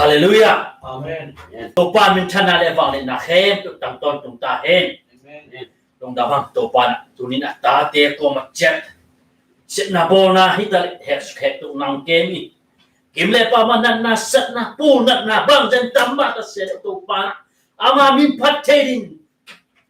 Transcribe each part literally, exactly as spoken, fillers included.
Halleluiah. Amen. Topa minthanna le vangliatna khempeuh tang tawntung ta hen. Amen. Lungdam hang. Topa in tuni in a tate kuamah ciat siatna bawlna hi ta leh hek suk hek tuk nang kem hi. Kim le pam ah natna satna pu natna bangzah tam mah ta se leh Topa in ama min phat thei ding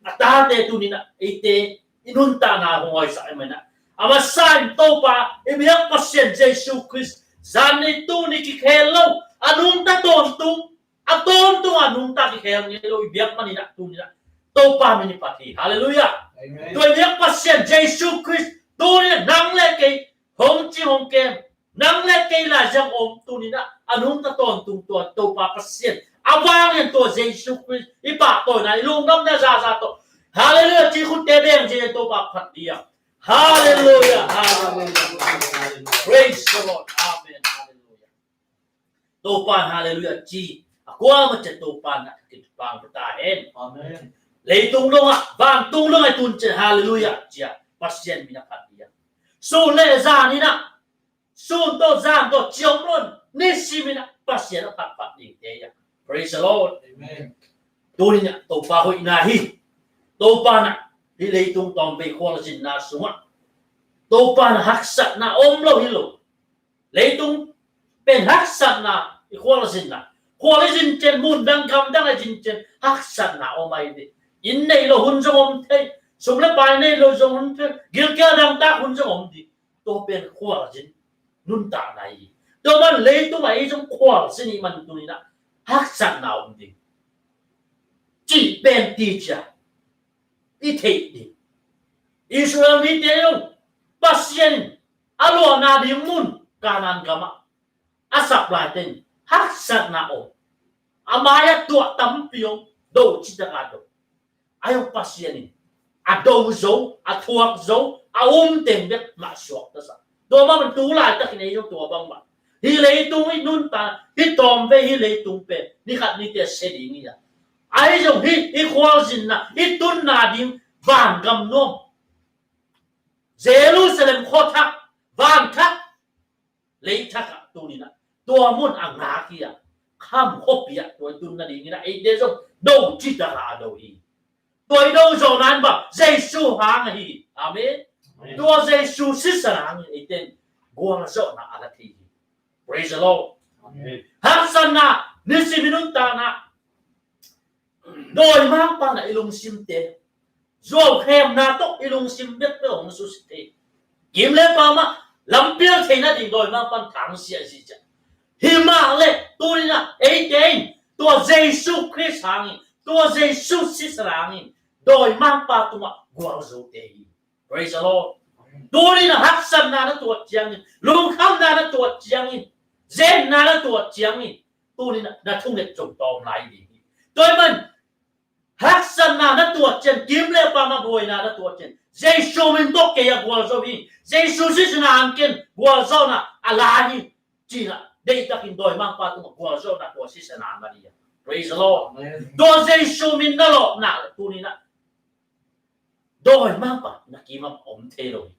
a tate tuni in a eite i nuntakna hong hoihsak ahih manin a masa in Topa i biak Pasian Jesu Khrist zan ni tuni kikhel lo a nungta tawntung a tawntung a nungta kikhel ngei lo i biak manin a tuni in a Topa min i phat hi. Halleluiah. Amen. Tua i biak Pasian Jesu Khrist tuni in a nang le kei hong cing hong kem nang le kei laiziang om tuni in a nungta tawntung tua Topa Pasian a vang in tua Jesu Khrist i pahtawina i lungdamna zahzah tawh Halleluiah ci khutte beng ci in Topa phat ding a. Halleluiah. Halleluiah. Praise the Lord. Amen. Halleluiah. Topa in halleluiah ci a kuamah ciat Topa in a kipang ta hen. Amen. Leitung dongah vantung dongah i tun ciat halleluiah ci a Pasian min a phat ding a. Sun le zan in a sun tawh zan tawh ciam lon nisimin a Pasian a phatphat dingte hi a. Praise the Lord. Amen. Tuni in a Topa hoihna hi. Topa in a hih leitung tawmvei khualzinna sungah Topa in a haksatna om lo hi lo. Leitung pen haksatna i khualzinna khualzin ciang mun dang gam dang a zin ciang haksatna om ahi ve. Inn nei lo hun zong om thei. Sum le pai nei lo zong om thei. Gilkial dangtak hun zong om ding. Tua pen khualzin nuntakna hi. Tua man leitung ah ei zong khualzin i man tuni in a haksatna om ding cih pen ti cia i theih ding. Israel mite zong Pasian in a luahna ding mun Kanaan gamah a sap laite in haksatna om a mai a tuah tampi om do citaka do. Ahi zong Pasian in a do zo a thuak zo a um teng bek mah suakta sa. Tua mah bang tu laitakin ei zong tua bang mah hih leitung i nunta hih tawmvei hih leitung pen ni khat ni tia sia ding hi a. Ahi zong hih i khualzinna i tunna ding vangam nuam Jerusalem khuathak vanthak leithak ah tuni in a tua mun a ngak hi a kham khuapi ah tua i tun nadingin a eite zong do citaka a do hi. Tua i do zawhna in bang Jesu hang ahi. Amen. Amen. Tua Jesu sisan hangin eite in gualzawhna a la thei hi. Praise the Lord. Amen. Haksatna nisimin nuntakna dawimangpa in a i lungsimte zuaukhemna tawh i lungsim bekbek hong susia thei. Kim le pam ah lampial theihna ding dawimangpa in thangsia a si ciang hi mah le tuni in a eite in tua Jesu Khrist hangin tua Jesu sisan hangin dawimangpa tungah gualzote hi. Praise the Lord. Tuni in a haksatna na tuat ciangin lungkhamna na tuat ciangin zenna na tuat ciangin tuni in a na thunget zong tawm lai ding hi. Tua ahih man haksatna na tuat ciang kim le pam a buaina na tuat ciang Jesu min tawh kei a gualzo hi. Jesu sisan hang ken gualzawhna a la hi. Ci in a deihtakin dawimangpa tungah gualzawhna tua sisan hang a la hi. Praise the Lord. Amen. Tua Jesu min na lawh nak le tuni in a dawimangpa na kimah om thei lo hi.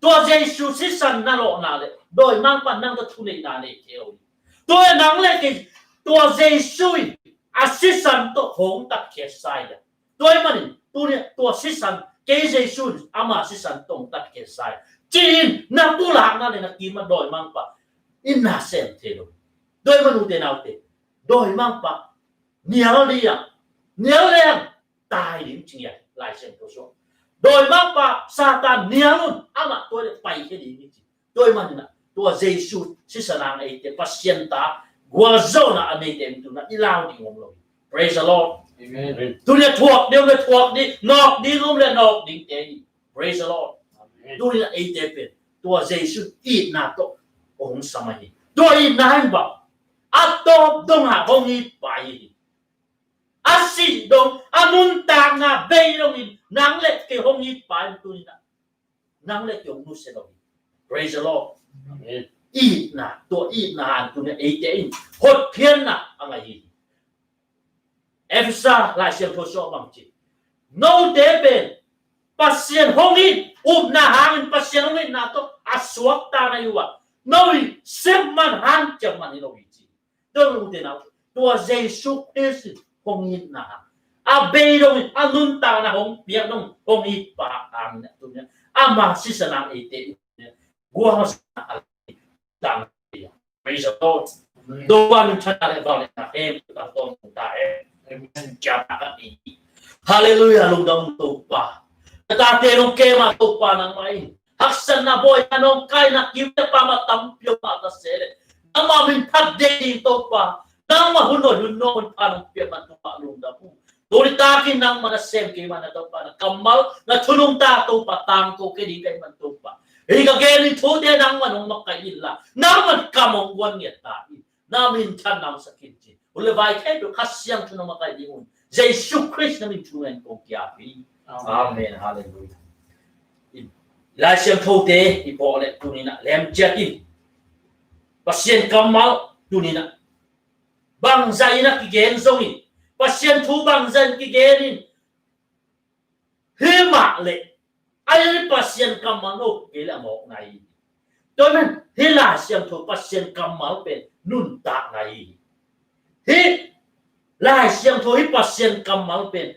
Tua Jesu sisan na lawh nak le dawimangpa nang tawh thuneihna nei thei lo hi. Tua nang le kei tua Jesu in a sisan tawh hong tatkhiat sa hi a. Tua ahih manin tuni tua sisan kei Jesu in ama sisan tawh hong tatkhiat sa hi ci-in na pulakna le na kimah dawimangpa in na sem thei lo hi. Tua ahih man ute naute dawimangpa nial ding a nial leng tai ding ci ngiat Lai Siangtho sung. Dawimangpa Satan nial un amah tua le paikhia ding hi ci. Tua ahih manin a tua Jesu sisan hang eite Pasian ta gualzawhna a neite in tuni in a i lau ding om lo hi. Praise the Lord. Amen. Tuni a thuak ding om le thuak ding nawk ding om le nawk dingte hi. Praise the Lord. Amen. Tuni in a eite pen tua Jesu itna tawh hong sam ahi. Tua itna in bang a tawp dongah hong it pa hi. A sih dong a nuntakna bei dongin nang le kei hong it pa in tuni in a nang le kei hong nusia lo hi. Praise the Lord. Amen. Itna tua itna in tuni in a eite in hotkhiatna a ngah hi. Efesa Lai Siangtho sung ah bang ci note pen Pasian hong it upna hangin Pasian hong itna tawh a suakta na hi uh a no i sep man hanciam man hi lo hi ci. Tua nute nau Tua Jesu Khrist in hong itna, a bei dongin, a nuntakna hong piak dong hong it pa hangin a tuni-in ama sisan a eite in guang a sa a tang. Praise the Lord. Amen. Dong wan chan a le vang le na hem tu tang ton ta e. Amen. Kia ta ka ni. Hallelujah, lungdam Topa. Ka tate nong kem a Topa nangmah in haksatna bawi a nong kaina kim te pa ma tampi om a ta se le, nangmah min phat ding Topa. Nangmah hun noi hun nong hun pha nong piak man Topa lungdam uh. Tuni takin nangmah na sem kei man na Topa, na kammal na thu nungta Topa tangko kei ding ka hih man Topa. Hih ka gen in thute nangmah nong makaih inla, nangmah kam hong guan ngiat ta in. Na minthan nang sa khin cin. Hun le vai khempeuh Kha Siangtho nong makaih ding un. Jesu Khrist na min thungen kong kiap hi. Amen. Amen. Hallelujah. I Lai Siangthote i pawh le tuni-in ah lem ciat in. Pasian kammal tuni-in ah bangzah in a kigen zongin, Pasian thu bangzah in kigen in, himah le a i Pasian kammal no kei le a mawkna hi. Tua man hih Lai Siangtho Pasian kammal pen nuntakna hi. Hih Lai Siangtho hih Pasian kammal pen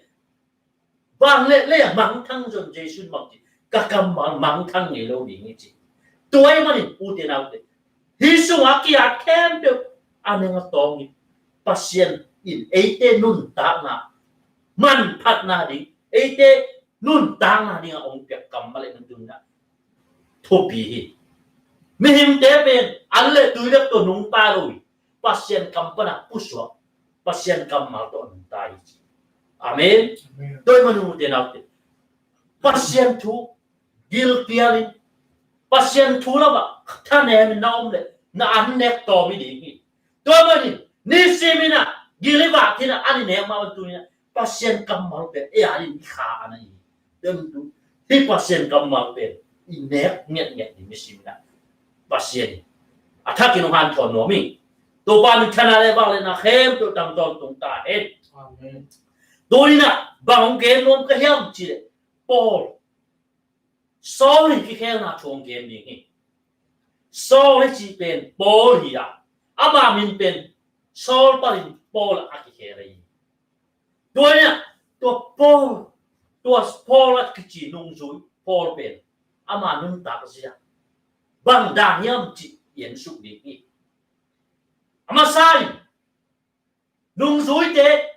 bang le le a mangthang zon Jesu in bang ci, ka kammal mangthang ngei lo ding hi ci. Tua ahih manin ute naute, hih sungah a ki-at khempeuh a neng a tawngin Pasian in eite nuntakna manphatna ding, eite nuntakna dingah hong piak kammal le nuntakna thupi hi. Mihingte pen an le tui le tua nungta lo hi. Pasian kam panah pusuak, Pasian kammal tawh nungta hi ci. Amen. Amen. Tua ahih manin ute naute, Pasian thu gilkialin, Pasian thu lamah thanemin na om le na an nek tawm hi ding hi. Tua ahih manin nisimin ah gil i vak thin ah an i nek mah bantukin ah Pasian kammal pen ei a ding i kha a na hi. Tua ahih manin hih Pasian kammal pen i nek ngiatngiat ding nisimin ah Pasian in a thakin hong hanthawn nuam hi. Topa min thang le vangliatna khempeuh tang tawntung ta hen. Amen. Tuni-in ah bang hong gen nuam ka hiam cih leh Paul, Saul i kikhelna thu hong gen ding hi. Saul i cih pen Paul hi a, ama min pen Saul panin Paul a kikhel hi. Tua in ah tua Paul, tua Paul a kici nungzui Paul pen ama nuntak zia bang dan hiam cih i en suk ding hi. A masa in nungzuite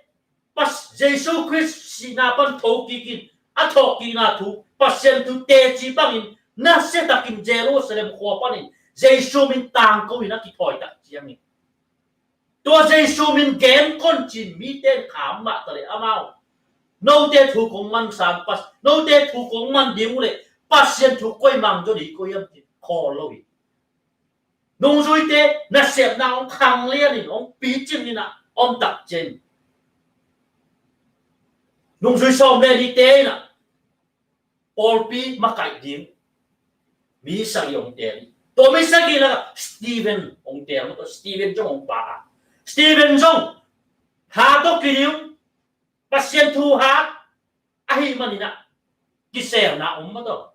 Pas-, Jesu Khrist sihna pan thokikin a thawhkikna thu, Pasian thu teci bangin nasia takin Jerusalem khua panin Jesu min tangko in a kithawi tak ciangin, tua Jesu min gen kon cin mite in kham mah ta le amau, note thu kong man sang Pas-, note thu kong man ding uh le Pasian thu koi mang zaw ding koi hiam cin khawl lo hi. Nungzuite nasepna hong khanglianin hong picing in ah om tak ciang, nungzui sawm le nihte in ah pawlpi makaih ding mi sagih hong teel hi. Tua mi sagih lakah Stephen hong teel, Stephen zong hong pha a, Stephen zong ha tawh kidim, Pasian thu ha ahih manin ah kiselna om mah tawh.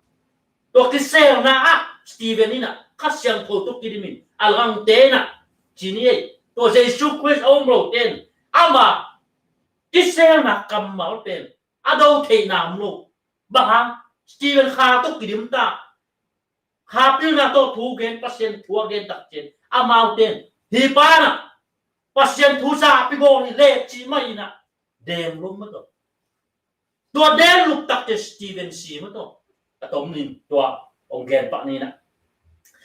Tua kiselna ah Stephen in ah Kha Siangtho tawh kidimin a langte in ah ci ni ei. Tua Jesu Khrist a um lote in ama kiselna kammal pen a do theihna om lo. Bang hang? Stephen kha tawh kidim ta, kha pilna tawh thu gen, Pasian thu a gen tak ciang amaute in hih pa in ah Pasian thu zahpi bawl hi leh cih mah in ah deng lum mah tawh. Tua deng lum tak ciang Stephen si mah tawh. A tom ning tua hong gen pah ni in ah.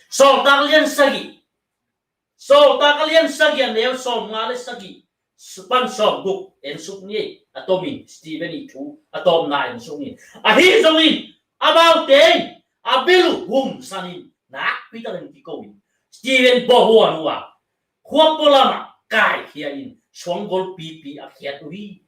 Sawltak lian sagih, Sawltak a lian sagih a neu sawmnga le sagih pan sawmguk en suk ni ei. A tomin Stephen i thu a tawpna en suk ni. Ahi zongin amaute in a bil uh humsanin nakpi takin kiko in Stephen bawhhuan uh a, khua pualamah kaikhia in suanggol pipi a khiat uh hi.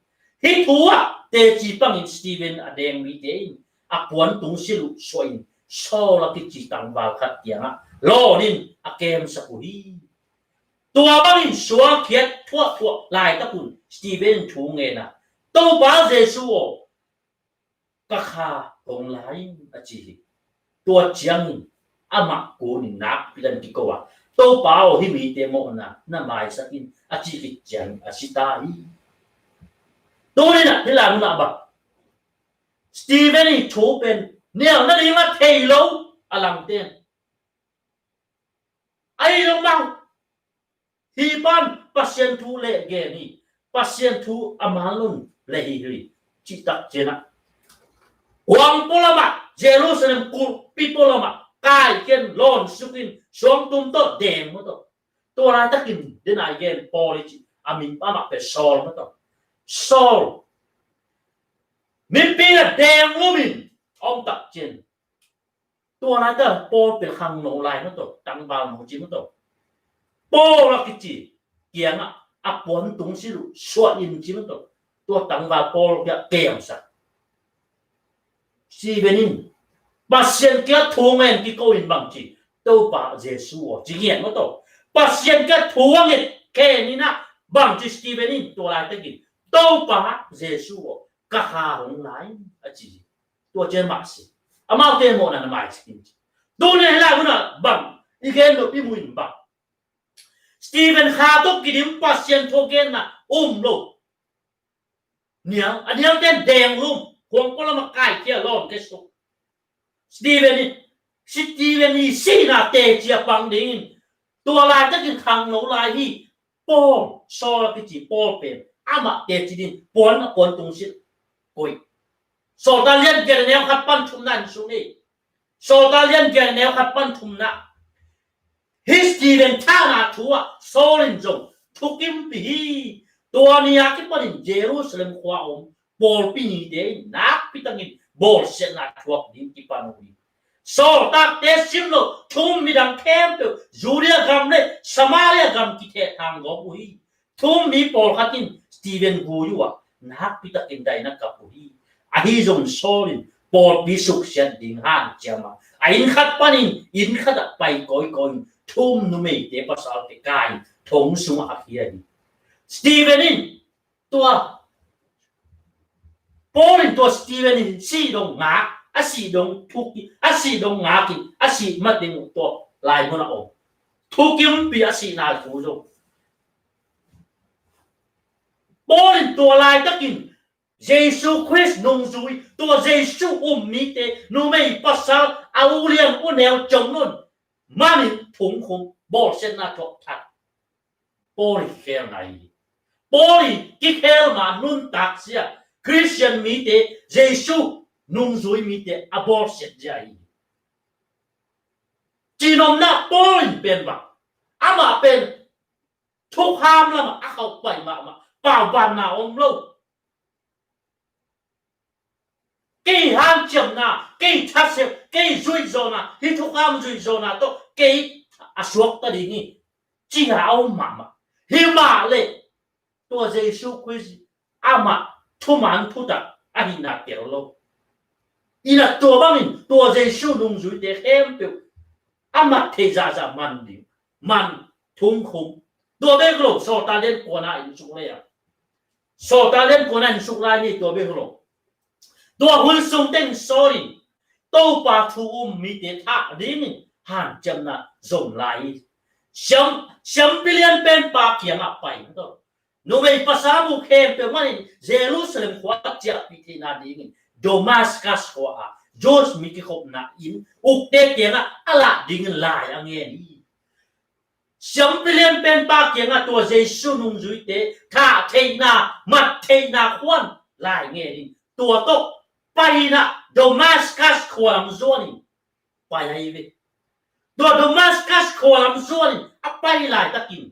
Hih thu ah teci pangin Stephen a deng mite in a puan tungsilh uh suahin Saul a kici tangval khat kiangah lawnin a kemsak uh hi. Tua bangin sual khiat thuahthuah laitak un Stephen in thu ngen a, Topa Jesu aw, ka kha kong la in, a ci hi. Tua ciangin amah kunin nakpi takin kiko a, Topa aw, hih mite mawhna na maisak in, a cih khit ciang a si ta hi. Tuni-in ah hih lai munah bang, Stephen ii thu pen nial nading a thei lo a langte in, ahi zong bang, hih pan Pasian thu leh gen hi, Pasian thu a man lo in leh hi hi, cih tak ciangin ah, huang pualamah, Jerusalem kulhpi pualamah kaikhia in, lawnsukin, suangtum tawh deng mah tawh. Tua laitakin den a i gen Paul i cih a min, amah pen Saul mah tawh. Saul, mipi a deng lumin a om tak ciang, tua laitak Paul pen khangno lai mah tawh, tangval no ci mah tawh. Paul a kici kiangah a puan tungsilh uh suah in ci mah tawh. Tua tangval Paul kiang kemsak. Stephen in Pasian kiang thu ngen kiko in bang ci, Topa Jesu aw, ci ngiat mah tawh. Pasian kiang thu a nget khen in ah bang ci Stephen in tua laitakin, Topa Jesu aw, ka kha hong la in, a ci hi. Tua ciang mah si. Amaute mawhna na maisak in ci. Tuni-in hih lai munah bang i gen nop i mu in bang, Stephen kha tawh kidim Pasian thu a genna um lo. Nial, a nialte in deng lum, huang pualamah kaikhia, lawn kesuk. Stephen i, Stephen i sihna teci a pang dingin tua laitakin khangno lai hi. Paul, Saul a kici Paul pen amah teci dingin puan, a puan tungsilh koih. Sawltak lian giat a neu khat pan thumna en suk ni. Sawltak lian giat a neu khat pan thumna. Hih Stephen thahna thu ah Saul in zong thukimpih hi. Tua ni a kipanin Jerusalem khua a om pawlpi mite in nakpi takin bawlsiatna thuak ding kipan uh hi. Sawltakte sim lo thu-um midang khempeuh, Judea gam le Samaria gam kithehthang gawp uh hi. Thu-um mi pawlkhat in Stephen gui uh a, nakpi takin daihna kap uh hi. Ahi zongin Saul in pawlpi suksiat ding hanciam a, a inn khat panin inn khat ah pai kawikawi in thu-um numeite, pasalte kai-in thong sungah a khia hi. Stephen in tua, Paul in tua Stephen in sih dong ngak, a sih dong thuk, a sih dong ngak in, a sih mateng uh tua lai mun a om. Thukimpih a sihna thu zong. Paul in tua laitakin Jesu Khrist nungzui, tua Jesu um mite, numei pasal, a ulian uneu, ciamnuih manin thongkhum, bawlsiatna thuak thak. Paul i khelna hi. Paul i kikhel ma nuntak zia, Khristian mite, Jesu nungzui mite a bawlsiat zia hi. Cihnopna Paul in pen bang, amah pen thukham lamah a khauh pai mahmah, paubanna om lo. Kei hanciamna, kei thasep, kei zuihzawhna, hih thukham zuihzawhna tawh kei a suakta ding hi, ci-a a om mahmah. Himahleh tua Jesu Khrist amah thuman thutak ahihna tel lo. Inah tua bangin tua Jesu nungzuite khempeuh amah theih zahzah man ding, man thongkhum. Tua bek lo, Sawltak lian kuana en suk lai a, Sawltak lian kuana en suk lai ni, tua bek lo. Tua hun sung teng Saul in Topa thu-um mite thah dingin hanciamna zom lai hi. Siam, siampi lian penpa kiangah pai in tawh, numei pasal mu khempeuh manin Jerusalem khua a ciahpih theihna dingin Damascus khua ah Jews mi kikhopna inn ukte kiangah a lah dingin lai a ngen hi. Siampi lian penpa kiangah tua Jesu nungzuite thah theihna, mat theihna khuan lai ngen in, tua tawh pai in ah Damascus khua lam zuan in pai ahi ve. Tua Damascus khua lam zuan in a pai laitakin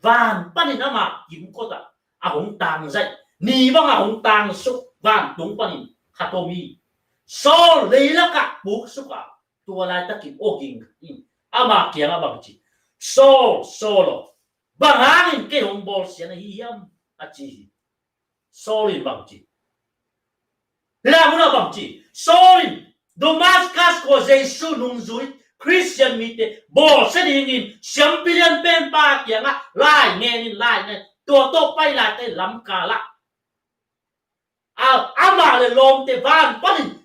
van panin ama kimkot ah a hong tangzaih, ni bang a hong tangsuk vantung panin khat om hi. Saul leilakah puksuk a, tua laitakin awging in ama kiangah bang ci, Saul, Saul aw, bang hangin kei hong bawlsiat na hi hiam? a ci hi. Saul in bang ci, hih lai munah bang ci, Saul in Damascus khua Jesu nungzui Khristian mite bawlsia dingin siampi lian penpa kiangah lai ngen in, lai ngen, tua tawh pai laitakin lamkal ah a, amah le lawmte van panin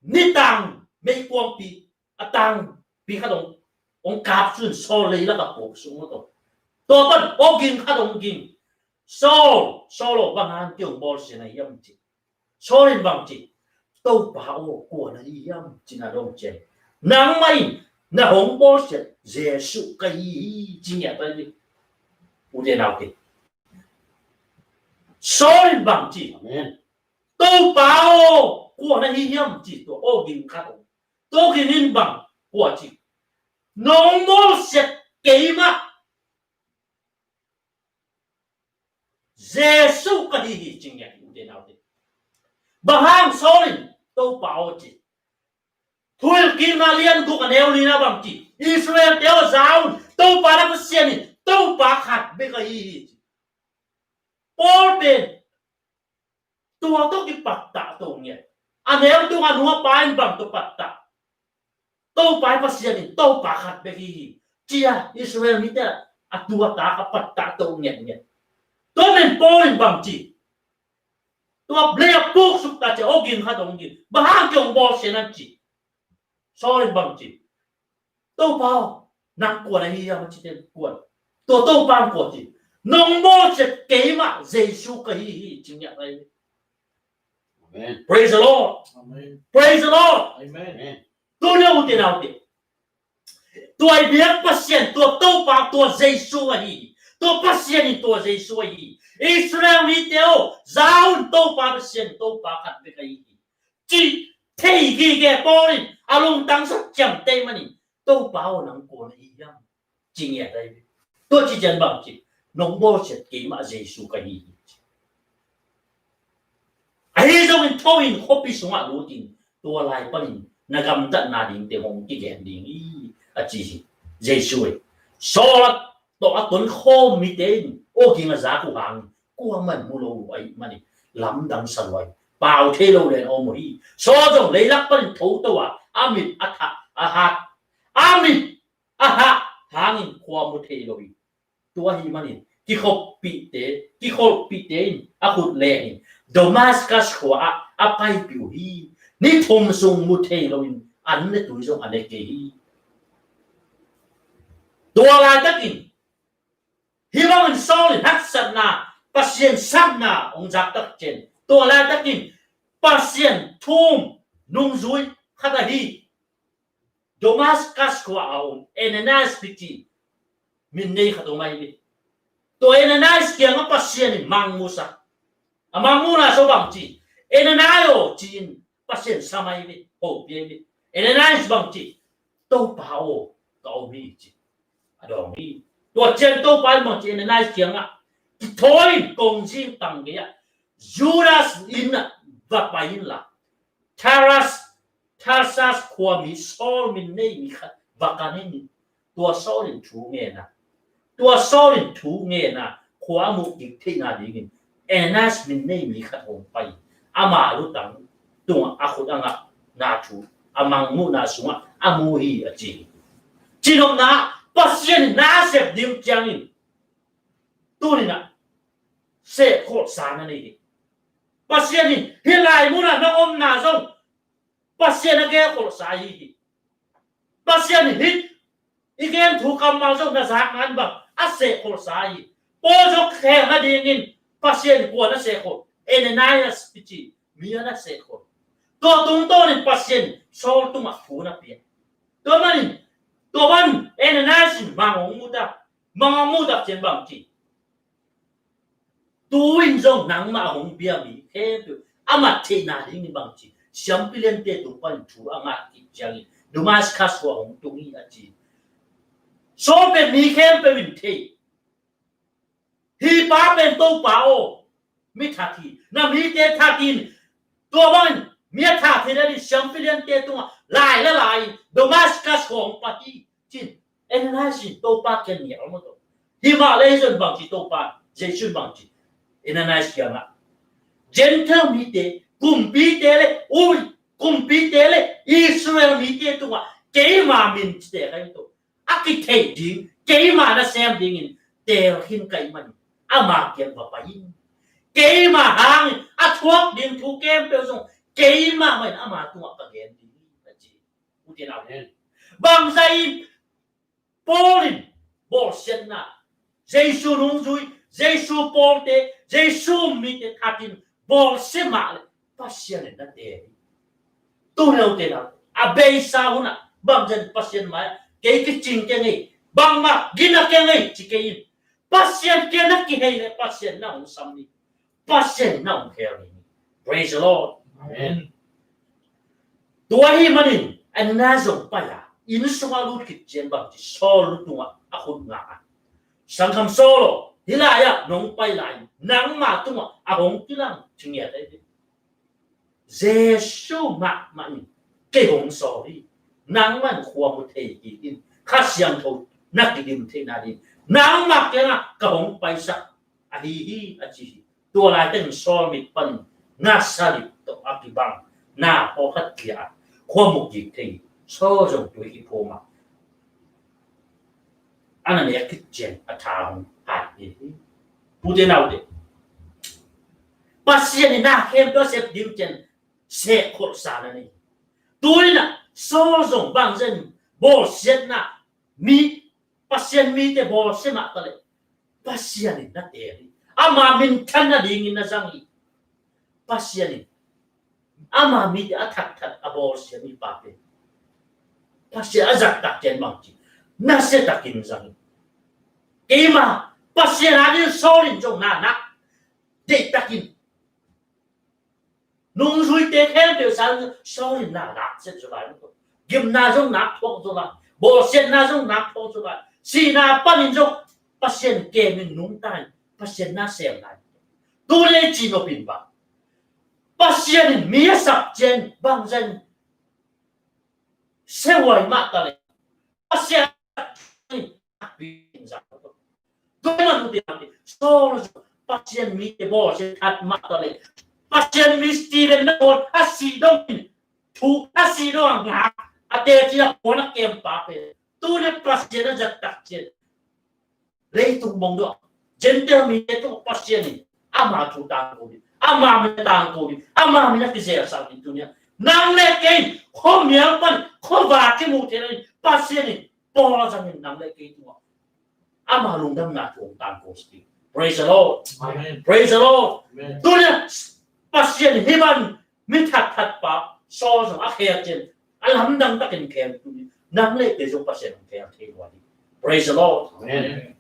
nitang meikuangpi a tangpi khat hong hong kap sun Saul leilak a puk sung maw tawh. Tua pan aw ging khat hong ging. Saul, Saul aw, bang hang kei hong bawlsia na hiam ci. Saul in bang ci, Topa aw, kua na hi hiam ci na dong ciang, nangmah in na hong bawlsia Jesuh ka hi hi ci ngiat pai hi. U te nau te, Saul in bang ci, Amen. Topa aw, kua na hi hiam ci tua aw ging khat hong. Tua ging in bang kua ci, nong bawlsia keimah Jesuh ka hi hi ci ngiat hi, u te nau te. Bang hang Saul in Topa aw ci. Thuhilhkikna lian guk a neu li na bang ci, Israel te aw za un, Topa na Pasian in Topa khat bek ahi hi ci. Paul pen tua tawh kipattah to ngiat. A neu tung a nua pa in bang tawh pattah. Topa i Pasian in Topa khat bek hi hi ci a Israel mite a tua tak a pattah to ngiatngiat. Tua pen Paul in bang ci, tua lei a puk suk ta ci a aw ging khat hong ging. Bang hang kei hong bawlsia na ci. Saul in bang ci, Topa aw, nang kua na hi hiam a ci ten kua. Tua Topa in kua ci, nong bawlsia keimah Jesuh ka hi hi ci ngiat pai hi. Amen. Praise the Lord. Amen. Praise the Lord. Amen. Amen. Tuni a u te nau te, tua i biak Pasian, tua Topa, tua Jesuh ahi hi. Tua Pasian in tua Jesuh ahi hi. Israel mite aw za un, Topa Pasian, Topa khat bek ahi hi ci thei gige Paul in a lungtang sak ciamteh manin, Topa aw, nang kua na hi hiam ci ngiat pai hi. Tua ci ciang bang ci, nong bawlsia keimah Jesuh ka hi hi ci. Ahi zongin tho in, khuapi sungah lut in, tua lai panin na gamtatna dingte hong kigen ding hi a ci hi. Jesuh hi. Saul tawh a tonkhawm mite in aw ging a zak uh hangin kuamah in mu lo uh ahih manin lamdang sa lua hi. Pau thei lo leng a om uh hi. Saul zong leilak panin thoto a, a mit a thah, a hat, a mit a hah hangin khua mu thei lo hi. Tua ahih manin kikholhpihte, kikholhpihte in a khut lengin Damascus khua ah a paipih uh hi. Ni thum sung mu thei loin an le tui zong a ne kei hi. Tua laitakin hih bangin Saul in haksatna, Pasian sapna hong zak tak ciang, tua laitakin Pasian thu-um nungzui khat ahi Damascus khua a om Ananias kici min nei khat om ahi hi. Tua Ananias kiangah Pasian in mangmusak. A mangmuhna sung bang ci, Ananias aw ci-in Pasian sam ahi hi, hopih ahi hi. Ananias bang ci, Topa aw, ka om hi ci. A dawng hi. Tua ciang Topa in bang ci, Ananias kiangah, kithawi in, kongzing tang gei-ah Judas inn ah va pai inla, Taras, Tarsas khuami Saul min nei mi khat va kan in. Tua Saul in thu ngen a, tua Saul in thu ngen a, khua a muh kik theihna dingin Ananias min nei mi khat hong pai. Ama lutang tungah a khut a ngahna thu a mangmuhna sungah a mu hi a ci hi. Cinopna, Pasian in na sep ding ciangin tuni-in ah sehkholhsa na nei hi. Pasian in hih lai munah na omna zong Pasian a gelkholhsa ahi hi. Pasian in hih i gen thu kammal zong na zakna in bang a sehkholhsa ahi hi. Paul zong khel nadingin Pasian in kua na sehkholh? Ananias kici mi a na sehkholh. Tua tungtawnin Pasian in Saul tungah thu na pia. Tua manin, tua man Ananias in mang hong mu ta, mang hong mu tak ciang bang ci, tu-in zong nangmah a hong bia mi khempeuh a mat theihna dingin bang ci, siampi liante tung panin thu a ngah kik ciangin Damascus khua hong tung hi a ci. Saul pen mi khempeuh in thei. Hih pa pen Topa aw, mi that hi, na mite that in, tua bangin mi a that hi lel in siampi liante tungah lai la lai-in Damascus khua hong pai hi ci-in Ananias in Topa kiang nial maw tawh. Hih mah leh hih zong bang ci Topa, Jesuh in bang ci Ananias kiangah, Gentile mite, kumpite le, ui, kumpite le Israel mite tungah keima min cite ka hi tawh a kitheih ding, keima nasem dingin teel khin ka hih manin ama kiang va pai in. Keima hangin a thuak ding thu khempeuh zong keima mah in ama tungah ka gen ding hi, a ci. U te nau te, bangzah in Paul in bawlsiatna, Jesu nungzui, Jesu pawlte, Jesu mite thatin bawlsia mah le Pasian in na teel hi. Tu neu te na a beisa hunah bangzan Pasian mai-ah kei kicing keng ei, bangmah gina keng ei ci kei in. Pasian kiang na kihei le Pasian na hong sam ni. Pasian na hong khel ni. Praise the Lord. Amen. Tua ahih manin Ananias zong pai a, inn sungah lut khit ciang bang ci, Saul lu tungah a khut ngah a, Sanggam Saul aw, hih lai-ah nong pai lai, nangma tungah a hong kilang ci ngiat ahi hi. Jesu mahmah in kei hong sawl hi. Nangmah in khua mu thei kik in, Kha Siangtho na kidim theihna ding nangmah kiangah ka hong paisak ahi hi, a ci hi. Tua laitakin Saul mit panin na salip tawh a kibang na pawlkhat kia a khua mu kik thei hi. Saul zong tui kiphum a, a na nek khit ciang a tha hong hat hi. Ute naute, Pasian in na khempeuh a sep ding ciang sep kholhsa na nei. Tu-in ah Saul zong bangzan bawlsiatna, mi, Pasian mite bawlsia mah ta le Pasian in na teel hi. Ama minthan nadingin na zang hi. Pasian in ama mite a thatthat a bawlsia mipa pen Pasian a zat tak ciang bang ci, nasia takin zang hi. Keima Pasian adingin Saul in zong na nak deih takin nungzuite khempeuh sang Saul in na nak set zaw lai. Gimna zong nak thuak zaw lai, bawlsiatna zong nak thuak zaw lai, sihna panin zong Pasian kemin nungta in Pasian na sem lai. Tu le ci nopin bang Pasian in mi a sap ciang bangzan sehuai mah ta le Pasian in a pi in zang. Tua man ute naute, Saul Pasian mite bawlsia that mah ta le Pasian mi Stephen na bawl a si dongin thu a si dong a ngak a teci a pawn a kempa pen tu le Pasian a zat tak ciang leitung bang dong Gentile mite tungah Pasian in ama thu tangko ding, ama min tangko ding, ama min a kizelsak ding. Tuni-ah nang le kei khuamial pan khuavak kimu theihna ding Pasian in Paul a zangin nang le kei tungah ama lungdamna thu hong tangko sak hi. Praise the Lord. Amen. Praise the Lord. Amen. Tuni-ah Pasian hih bang mi thatthat pa Saul zong a khel ciang a lamdang takin khel, tuni nang le kei zong Pasian hong khel thei lua hi. Praise the Lord. Amen.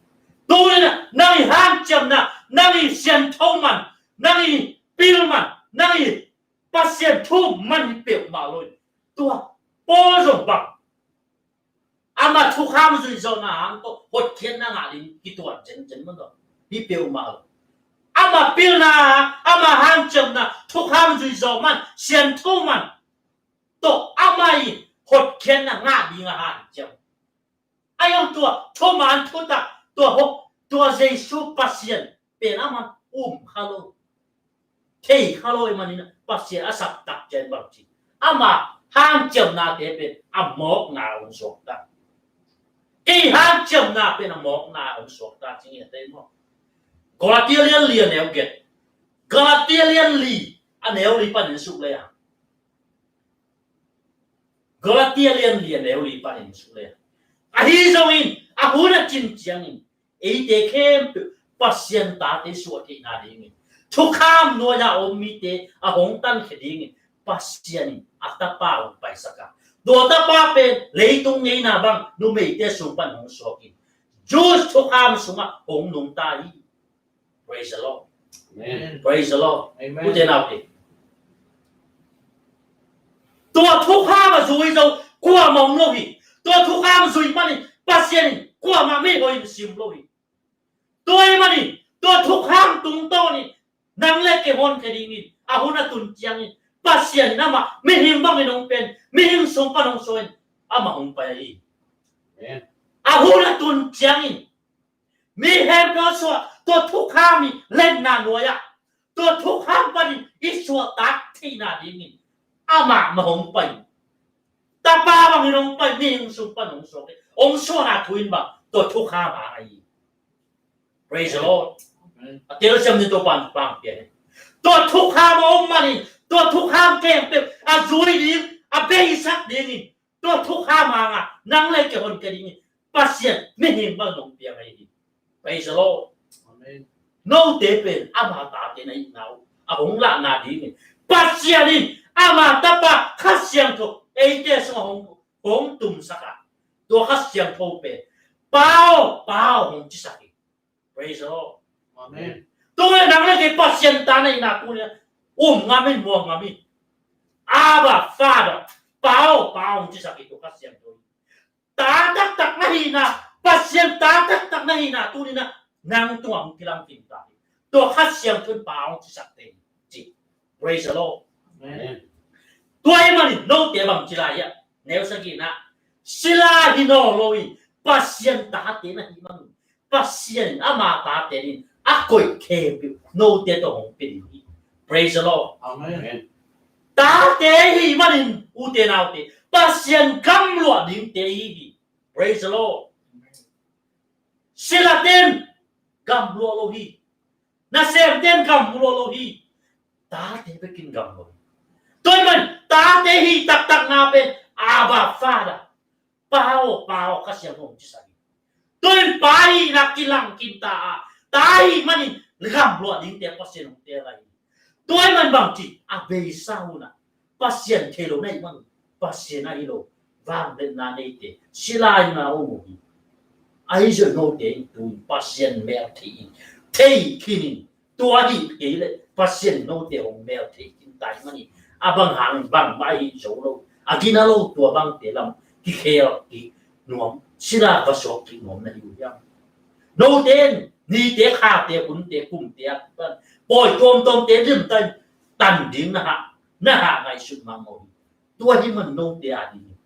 Tuni-ah nang i hanciamna, nang i siangtho man, nang i pil man, nang i Pasian thu man hi peuhmah lo hi. Tua Paul zong bang ama thukham zui zawhna hang tawh hotkhiatna ngah ding kituat zenzen man tawh hi peuhmah lo. Ama pilna, ama hanciamna, thukham zui zawh man, siangtho man tawh ama i hotkhiatna ngah ding a hanciam. A iang tua thuman thutak tua hok tua Jesu Pasian pen ama um kha lo, thei kha lo ahih manin Pasian a sap tak ciang bang ci, ama hanciamnate pen a mawkna hong suakta. Kei hanciamna pen a mawkna hong suakta ci ngiat ei maw? Galatia lian li a neu giat, Galatia lian li a neu li panin suk le a, Galatia lian li a neu li panin suk le a, ahi zongin a hun a cin ciangin eite khempeuh Pasian tate suah theihna dingin thukham nuai-a om mite a hong tankhia dingin Pasian in a Tapa hong paisak a, tua Tapa pen leitung ngeina bang numeite sung pan hong suakin Jews thukham sungah hong nungta hi. Praise the Lord. Amen. Praise the Lord. Amen. Ute naute, tua thukham a zui zo kuamah om lo hi. Tua thukham zui manin Pasian in kuamah mei hoih in sim lo hi. Tua ahih manin tua thukham tungtawnin nang le kei honkhia dingin a hun a tun ciangin Pasian in amah mihing bangin hong pen, mihing sung pan hong suahin amah hong pai hi. Amen. A hun a tun ciangin mi khempeuh a suah tua thukham i letna nuai-ah tua thukham panin i suahtak theihna dingin amah mah hong pai. Tapa bangin hong pai, mihing sung pan hong suak hi. Hong suahna thu in bang tua thukham a ahi. Praise the Lord. Amen. A telsiam ni tua pan pang pian hi. Tua thukham a om manin tua thukham khempeuh a zui ding, a beisak dingin tua thukham hangah nang le kei honkhia dingin Pasian mihing bang nong piang ahi hi. Praise the Lord. Amen. Note pen ama tate na hihna uh a hong lahna dingin Pasian in ama tapa Kha Siangtho eite sungah hong, hong tumsak a, tua Kha Siangtho pen Pa aw, Pa aw hong cisak hi. Praise the Lord. Amen. Tuni nang le kei Pasian ta na hihna tuni a um ngam in, muang ngam in. Abba Father, Pa aw, Pa aw hong cisak hi tua Kha Siangtho. Ta taktak na hihna, Pasian ta taktak na hihna tuni na nang tungah hong kilang khin ta hi. Tua Kha Siangtho in Pa aw hong cisak te hi ci. Praise the Lord. Amen. Tua ahih manin note bang ci lai hiam? Neu sagihna, sila hi nawn lo in Pasian tate na hih manin Pasian in ama tate in a koih khempeuh note tawh hong pia ding hi. Praise the Lord. Amen. Tate i hih manin ute naute Pasian gamluah dingte i hi hi. Praise the Lord. Silate in gamluah lo hi. Nasemte in gamluah lo hi. Tate bekin gamluah hi. Tua ahih manin tate i hih taktakna pen Abba Father, Pa aw, Pa aw, Kha Siangtho hong cisak hi. Tua in Pa i hihna kilang khin ta a, ta i hih manin gamluah dingte Pasian hong teel ahi hi. Tua ahih manin bang ci, a beisa hun ah Pasian thei lo na hih manin Pasian ahi lo vangliatna neite sila in na om uh hi. Ahi zongin note in tu in Pasian mel thei in, thei khin in, tua ahih kei leh Pasian note hong mel thei khin ta ahih manin a bang hangin bangmah ahi zo lo, a gina lo tua bangte lam kikhel kik nuam, sila va suak kik nuam na hi uh hiam? Note in nite, khate, hunte, kumte a pan pawi tuamtuamte limtakin tan ding na hah, na hah ngaihsut mahmah uh hi. Tua ahih manin note a dingin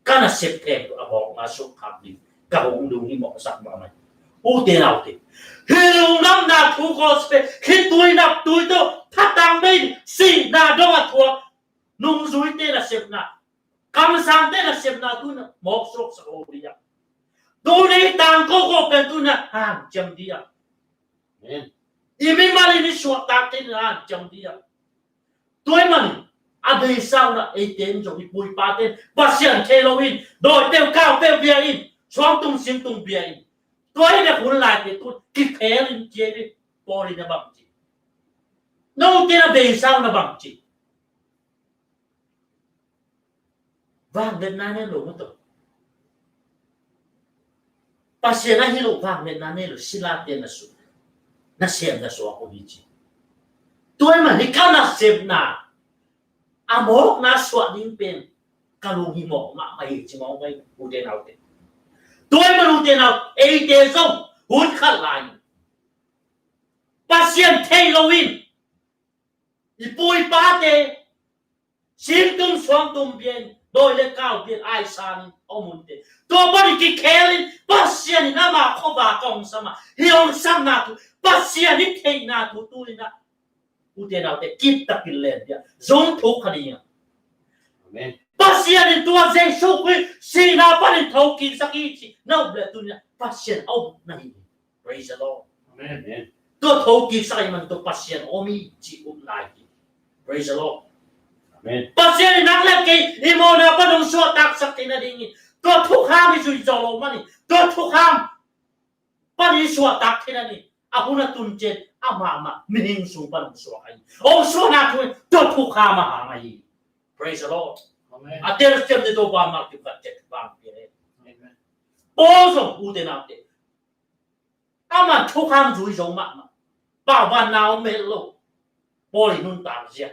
ka nasep khempeuh a mawkna suak khak ding ka hong lunghimawhsak mahmah hi. Ute naute, hih lungdamna thu gospel, khitui naptui tawh thatang bei sihna dong a thuak nungzuite nasepna, kamsangte nasepna tu in na mawk suaksak lo ding a, tu in na i tangko ko pen tu in na hanciam ding a. Amen. I mimal in i suahtak kei in na hanciam ding a. Tua ahih manin a beisa hun ah eite in zong i pu i pate in Pasian thei lo in, dawi peuh kau peuh bia in, suangtum singtum bia in. Tua hi leh hun laite tu kikhel in cia in, Paul in a bang ci, note in a beisa hun a bang ci, vangliatna nei lo maw tawh. Pasian ahi lo vangliatna nei lo silate na su, na sem na suak uh hi ci. Tua ahih manin ka nasepna a mawkna suak ding pen ka lunghimawh mahmah hi ci mawk mai ute naute. Tua ahih manin ute nau, eite zong hun khat lai in Pasian thei lo in i pu i pate singtum suangtum bia in, dawi le kau bia in, aisang in a om uh te, tua pan i kikhel in Pasian in ama khuavak a hong sam a, hih hong samna thu, Pasian i theihna thu tu in na, ute naute, kiptakin len ding a, zong thuk kha ding a. Amen. Pasian in tua Jesu Khrist sihna panin thokiksak hi ci na up leh tu in na Pasian a up na hi. Praise the Lord. Amen. Tua thokiksak ahih manin tua Pasian a om hi ci up lai hi. Praise the Lord. Amen. Pasian in nang le kei i mawhna pan hong suahtaksak theihna dingin tua thukham i zui zo lo manin tua thukham pan i suahtak theihna dingin a hun a tun ciang amah mah mihing sung pan hong suak ahi. Hong suahna thu in tua thukham a hang ahi. Praise the Lord. Amen. A tel ciam te tua bang mah kiphat ciat bang pia hi. Amen. Paul zong ute naute, aman thukham zui zo mahmah. Pauvanna om het lo. Paul i nuntak zia.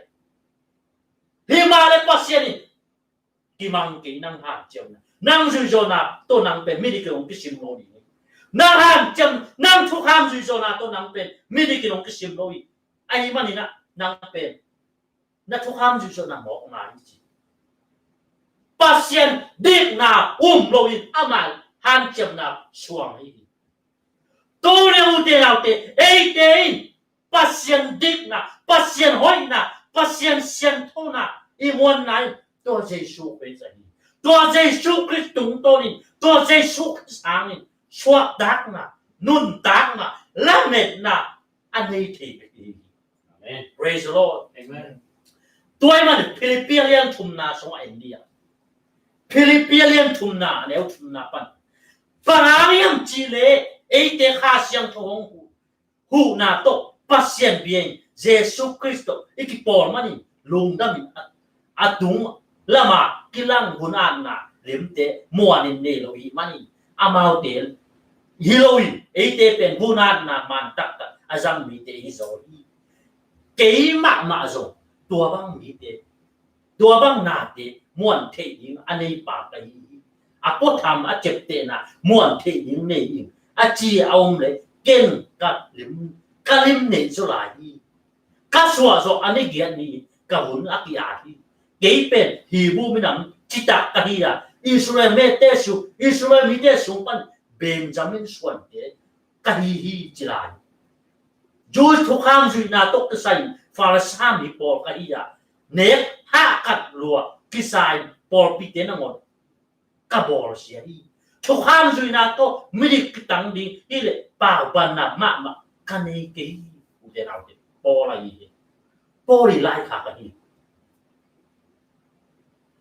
Hi mah le Pasian in kimang kei nang hanciamna, nang zuizawhna tawh nang pen midik in hong kisim lo ding hi. Nang hanciam, nang thukham zuizawhna tawh nang pen midik in hong kisim lo hi. Ahih manin ah nang pen na thukham zuizawhna mawkna hi ci. Pasian dikna um loin ama hanciamna suang hi. Tuni ute naute, eite in Pasian dikna, Pasian hoihna, Pasian sianthona i muanna in tua Jesu Khrist ahi. Tua Jesu Khrist tungtawnin, tua Jesu Khrist hangin suahtakna, nuntakna, lametna a nei thei bek hi. Amen. Praise the Lord. Amen. Tua ahih manin Philippi lian thumna sungah en dih a. Philippi lian thumna, a neu thumna pan. Bang hang hiam cih leh eite Kha Siangtho hong huh, huhna tawh Pasian bia in Jesu Khrist tawh i kipawl manin lungdamin a, a tung lama kilang vun-atna limte muanin nei lo i hih manin amaute hi loin eite pen vun-atna man taktak a zang mite hi zaw hi. Kei mahmah zong tua bang mite, tua bang nate muan theih ding a neipa ka hi hi. A puatham a ciaptehna muan theih ding nei in a ci a om leh ken ka lim, ka lim neih zaw lai hi. Ka suah zawh a ni giat ni-in ka vun a ki-at hi. Kei pen Hebru minam citak ka hi a, Israel mite sung, Israel mite sung pan Benjamin suante ka hi hi ci lai. Jew thukham zuihna tawh kisai Farisi mi pawl ka hi a, nek hahkat lua kisai pawlpite nangawn ka bawlsia hi. Thukham zuihna tawh midik kitang ding hi leh paubanna mahmah ka nei kei hi. Ute naute, Paul ahi hi. Paul i laikhak ahi.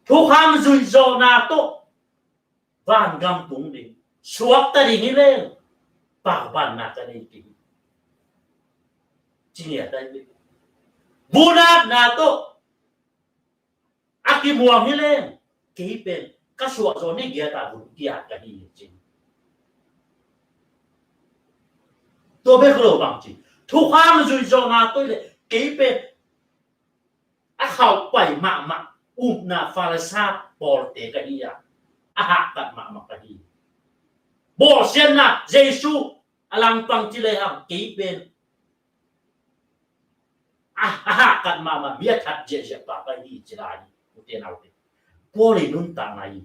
Thukham zuih zawhna tawh vangam tung ding, suakta ding hi leng paubanna ka nei kei hi. Ci ngiat ahi. Vun-atna tawh a kimuang hi leng kei pen ka suah zawh ni giat a vun ki-at ka hi hi ci. Tua bek lo bang ci, thukham zuih zawhna tawh hi leh kei pen a khauh pai mahmah upna Farisi pawlte ka hi a, a hahkat mahmah ka hi. Bawlsiatna Jesu a langpang ci lehang kei pen a, a hahkat mahmah mi a that ziahziah pa ka hi ci lai hi. Ute naute, Paul i nuntakna hi.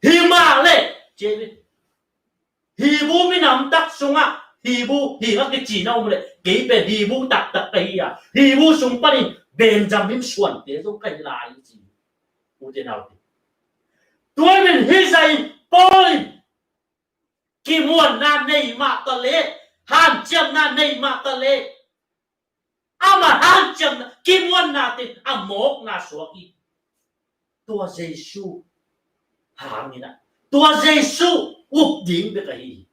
Hi mah leh ci hi. Hebru minam tak sungah Hebru hi a kici na om leh kei pen Hebru taktak ka hi a, Hebru sung panin Benjamin suante zong ka hi lai hi ci. Ute naute, tua min hi zah in Paul in kimuanna nei mah ta leh, hanciamna nei mah ta leh, ama hanciamna, kimuanna teng a mawkna suak hi. Tua Jesu hangin a, tua Jesu up ding bek ahi hi.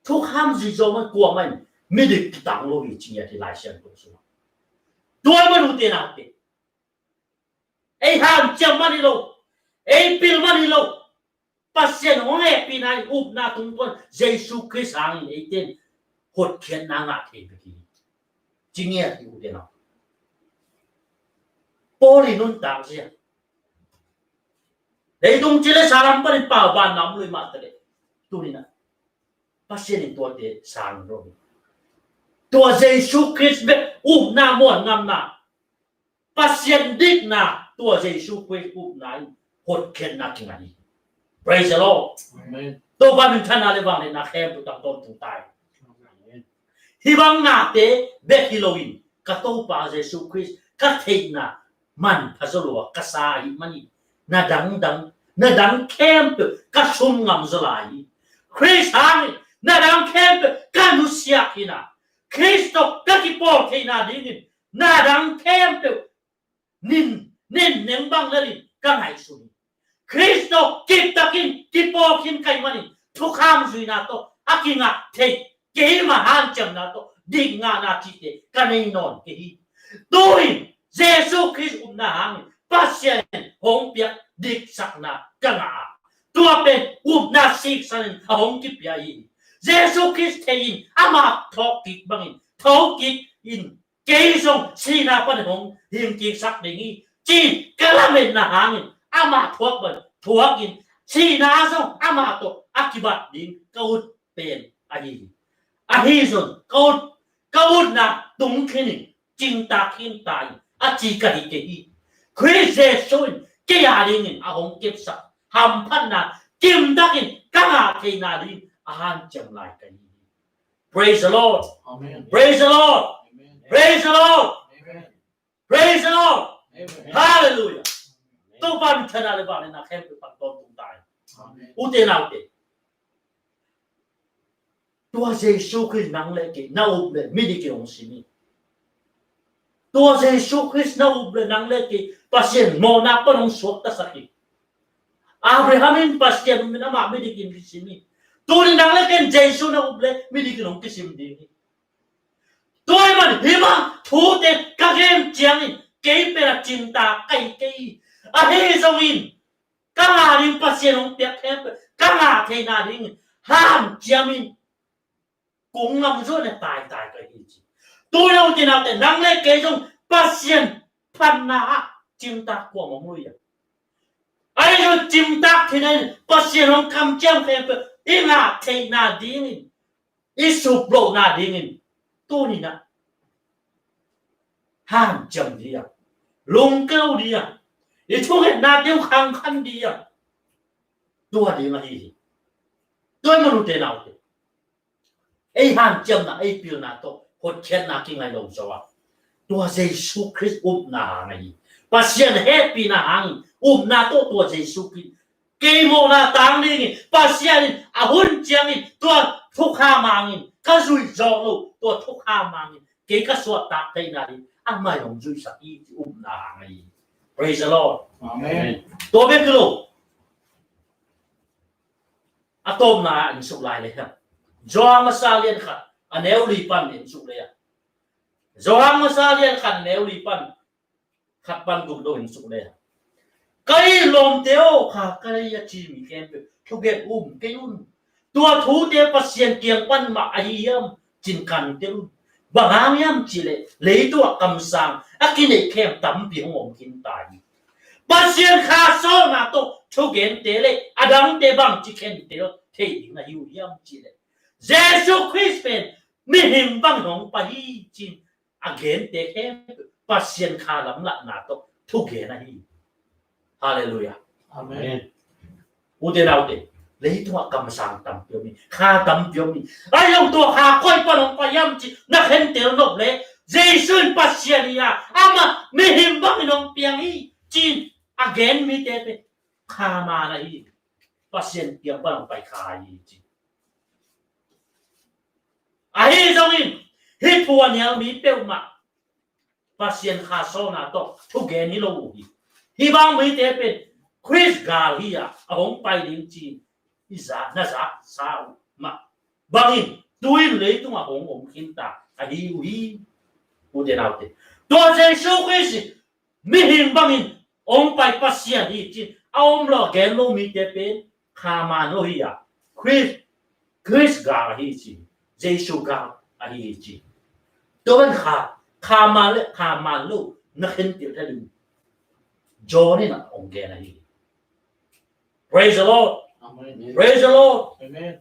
Thukham zuih zawh man kuamah in midik kitang lo hi ci ngiat hi Lai Siangtho sungah. Tua man ute naute, ei hanciam man hi lo, ei pil man hi lo, Pasian hong hehpihna in upna tungtawn Jesu Khrist hangin eite in hotkhiatna ngah thei bek hi. Ci ngiat hi ute nau. Paul i nuntak zia, leitung ci le sa lam panin paubanna om lui mah ta leh, tuni-in a Pasian in tuate sang lo hi. Tua Jesu Khrist bek upna muan ngamna, Pasian dikna, tua Jesu Khrist upna in hotkhiatna kingah hi. Praise the Lord. Amen. Topa minthanna le vangliatna khempeuh tang tawntung ta hen. Amen. Hih bang nate bek hi loin ka Topa Jesu Khrist ka theihna manpha zaw lua ka sa ahih manin na dangdang, na dang khempeuh ka sum ngam zaw lai hi. Khrist hangin na dang khempeuh ka nusiat hi-in a, Khrist tawh ka kipawl theihna dingin na dang khempeuh nin, nin neng bang lelin ka ngaihsun hi. Khrist tawh kiptakin kipawl khin ka hih manin thukham zuihna tawh a kingah thei keima hanciamna tawh dikngahna cihte ka nei nawn kei hi. Tu-in Jesu Khrist upna hangin Pasian in hong piak diksakna ka ngah a, tua pen upna siksanin a hong kipia hi. Jesu Khrist thei-in ama thawhkik bangin thokikin kei zong sihna panin hong hingkiksak ding hi ci-in ka lametna hangin ama thuak bangin thuakin sihna zong ama tawh a kibat ding ka ut pen ahi hi. Ahi zong ka ut, ka utna tung khin in, cingtak khin ta in a ci ka hi kei hi. Khrist Jesu in kei a dingin a hong kepsak hamphatna kimtakin ka ngah theihna ding a hanciam lai ka hi hi. Praise the Lord. Amen. Praise the Lord. Amen. Praise the Lord. Amen. Praise the Lord. Amen. Hallelujah. Amen. Topa minthanna le vangliatna khempeuh tang tawntung ta hen. Amen. Ute naute, tua Jesu Khrist nang le kei na up le midik in hong sim hi. Tua Jesu Khrist na up le nang le kei Pasian mawhna pan hong suaktasak hi. Abraham in Pasian um in amah midik in kisim hi. Tuni nang le ken Jesu na up le midik in hong kisim ding hi. Tua ahih manin hih bang thute ka gen ciangin kei pen a cingtak ka hi kei hi. Ahi zongin ka ngah ding Pasian hong piak khempeuh ka ngah theihna dingin hanciam in kong lam zuan a taitai ka hi ci. Tuni a u te nau te nang le kei zong Pasian phatna ah cingtak kuamah om lo hi a. Ahi zong cingtak theihna in Pasian hong kamciam khempeuh i ngah theihna dingin i sup lohna dingin tuni-in ah hanciam ding a, lungkeu ding a, i thungetnate uh khangkhan ding a, tua ding ahi hi. Tua ahih manin u te nau te ei hanciamna ei pilna tawh hotkhiatna kingai lo zaw a, tua Jesu Khrist upna hang ahi. Pasian hehpihna hangin upna tawh tua Jesu Khrist kei mawhna tang dingin Pasian in a hun ciangin tua thukham hangin ka zuih zawh loh tua thukham hangin kei ka suahtak theihna ding amah in hong zuihsak hi ci upna hang ahi. Praise the Lord. Amen. Tua bek hi lo. A tawpna en suk lai le hiam? Johan masa lian khat a neu li pan en suk le a. Johan masa lian khat a neu li pan khat pan guk dong en suk le a. Ka it lawmte aw, kha ka lei a ci mi khempeuh thugen um kei un. Tua thute Pasian kiang pan mah ahi hiam cin kantel un. Bang hang hiam cih leh leitung ah kamsang a kineih khem tampi hong om khin ta hi. Pasian kha sawlna tawh thugente le a dangte bangci khentel thei ding ahi uh hiam cih leh Jesu Khrist pen mihing bangin hong pai hi ci-in a gente khempeuh Pasian kha lamlahna tawh thugen ahi hi. Halleluiah. Amen. U te nau te, leitungah kamsang tampi om hi, kha tampi om hi. Ahi zong tua kha koi pan hong pai hiam ci na khentel nop leh Jesu in Pasian hi a, amah mihing bangin hong piang hi ci-in a gen mite pen kha man ahi hi. Pasian kiang pan hong pai kha hi ci. Ahi zongin hih thu a nial mi peuhmah Pasian kha sawlna tawh thugen hi lo uh hi. Hih bang mite pen Khrist gal hi a, a hong pai ding ci-in i za, na zak sa uh mah bangin tu-in leitungah hong om khin ta ahi uh hi. U te nau te, tua Jesu Khrist mihing bangin hong pai Pasian hi ci-in a om lo a gen lo mite pen kha man lo hi a, Khrist, Khrist gal ahi ci, Jesu gal ahi ci. Tua pen kha, kha man le kha man lo na khentel thei ding John in a hong gen ahi. Praise the Lord. Amen. Praise the Lord. Amen.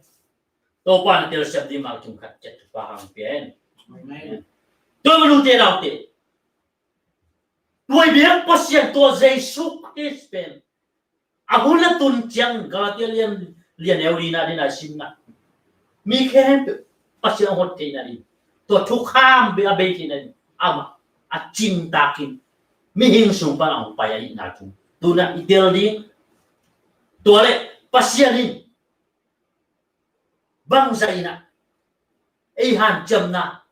Topa na telsiam ding malkim khat ciat pa hang pian. Amen. Tua mah u te nau te, tua i biak Pasian tua Jesu Khrist pen a hun a tun ciang Galatia lian, lian neu lina ding a simna mi khempeuh Pasian a hot theihna ding, tua thukham a bei theihna ding amah a cingtakin mihing sung pan a hong pai ahihna thu tu-in ah i tel ding. Tua leh Pasian in bangzah in ah ei hanciamna,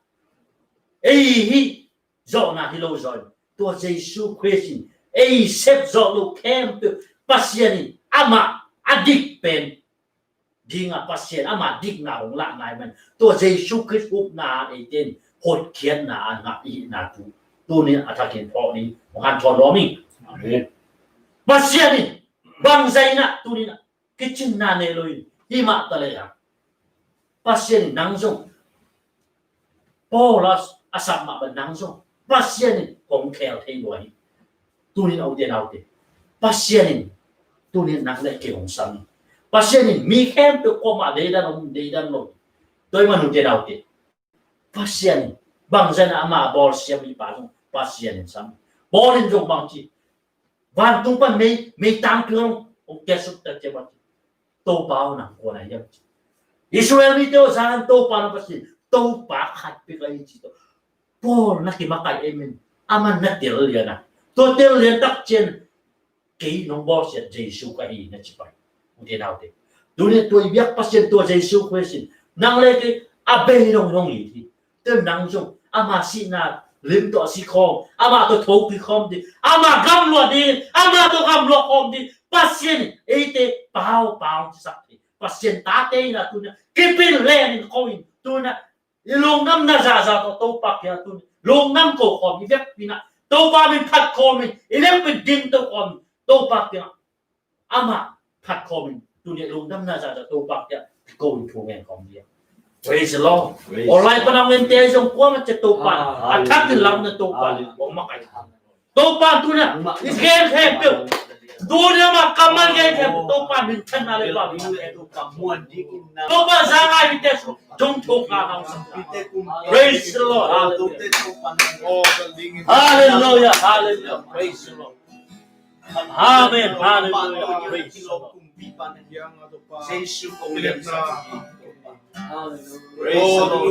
ei hih zawhna hi lo zaw in tua Jesu Khrist in ei sep zawh loh khempeuh Pasian in amah a dik pen ding a, Pasian amah dikna hong lahna ahih manin tua Jesu Khrist upna a eite in hotkhiatna a ngah i hihna thu tu-in a thakin phawk ding hong hanthawn nuam ing. Amen. Pasian in bangzah in ah tu-in ah kicinna nei lo in, hih mah ta leh a Pasian in nang zong, Paul a, a sap mah bang nang zong Pasian in hong khel thei lua hi. Tu-in a u te nau te, Pasian in tu-in nang le kei hong sam hi. Pasian in mi khempeuh kuamah deidan om, deidan lo. Tua ahih manin u te nau te, Pasian in bangzah in ah ama bawlsiam mipa zong Pasian in sam. Paul in zong bang ci, vantung pan mei, mei tangpi hong, hong kiatsuk ta ciang bang ci, Topa aw nang kua na hiam ci. Israel mite aw, zan Topa na Pasian, Topa khat bek ahi ci tawh Paul na kimakaih ahih manin aman na tel lian a, tua tel lian tak ciang kei nong bawlsiat Jesu ka hi na ci pai. U te nau te, tu-in tua i biak Pasian tua Jesu Khrist in nang le kei a bei dong hong it hi. Tua nang zong ama sihna lim tawh a si khawm, ama tawh thokik khawm ding, ama gamluah ding, ama tawh gamluah khawm ding, Pasian in eite pau pau ci sak thei. Pasian tate in a tuni-a kipin len in ko in tuni-a i lungdamna zaza tawh Topa kiang tuni lungdam ko khawm i vekpi-in a Topa min phat khawm in i vekpi-in ding to khawm in Topa kiang amah phat khawm in tuni lungdamna zaza Topa kiang ko in thu ngen khawm ding. Praise the Lord. Praise the Lord. Online pan a ngente zong kuamah ciat Topa a thak in lamna Topa hong makaih. Topa tuni-a i gen khempeuh tuni-a mah kammal gen khempeuh Topa minthanna le pau Topa za ngai mite zong thok na hong sang. Praise the Lord. Hallelujah. Hallelujah. Hallelujah. Praise the Lord. Amen. Hallelujah. Praise the Lord. Praise the Lord.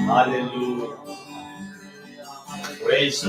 Hallelujah. Praise